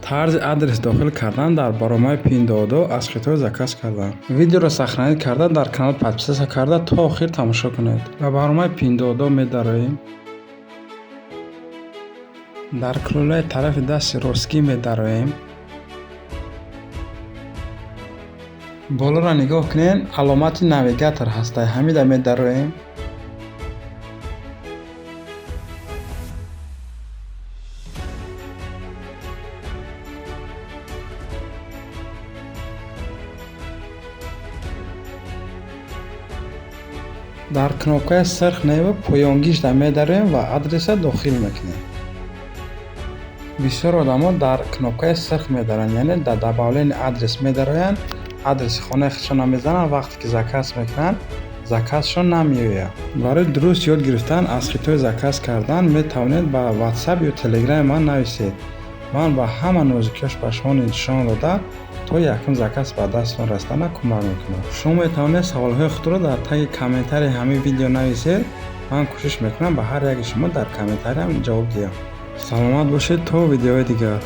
Тарзи адрес дохил кардан дар барномаи Пиндуодуо аз Хитой заказ кардан. Видеоро сохранить карда, дар канал подписаться карда, то охир тамошо кунед. Ба барномаи Пиндуодуо медароем. Дар кулолаи тарафи дасти ростгӣ медароем. Болоро нигоҳ кунед, аломати навигатор ҳаста, ҳамида медароем. Дар кнопкаи сирх нева поёнгишда медароем ва адреса дохил мекунем. Бисёр одамо дар кнопкаи сирх медароянд, яъне дар добавление адрес медароянд, адреси хонаи худшонро мезананд, вақте ки заказ мекунанд, заказшон намеояд. Барои дуруст ёд гирифтан аз Хитой заказ кардан метавонед ба WhatsApp ё Telegram ман нависед. Ман ба ҳама нозукиҳош ба шумо нишон дода, то якум заказ ба дасттон расидана кӯмак мекунам. Шумо метавонед саволҳои худро дар таги комментарии ҳамин видео нависед. Ман кӯшиш мекунам ба ҳар яки шумо дар комментариям ҷавоб диҳам. Саломат бошед то видеои дигар.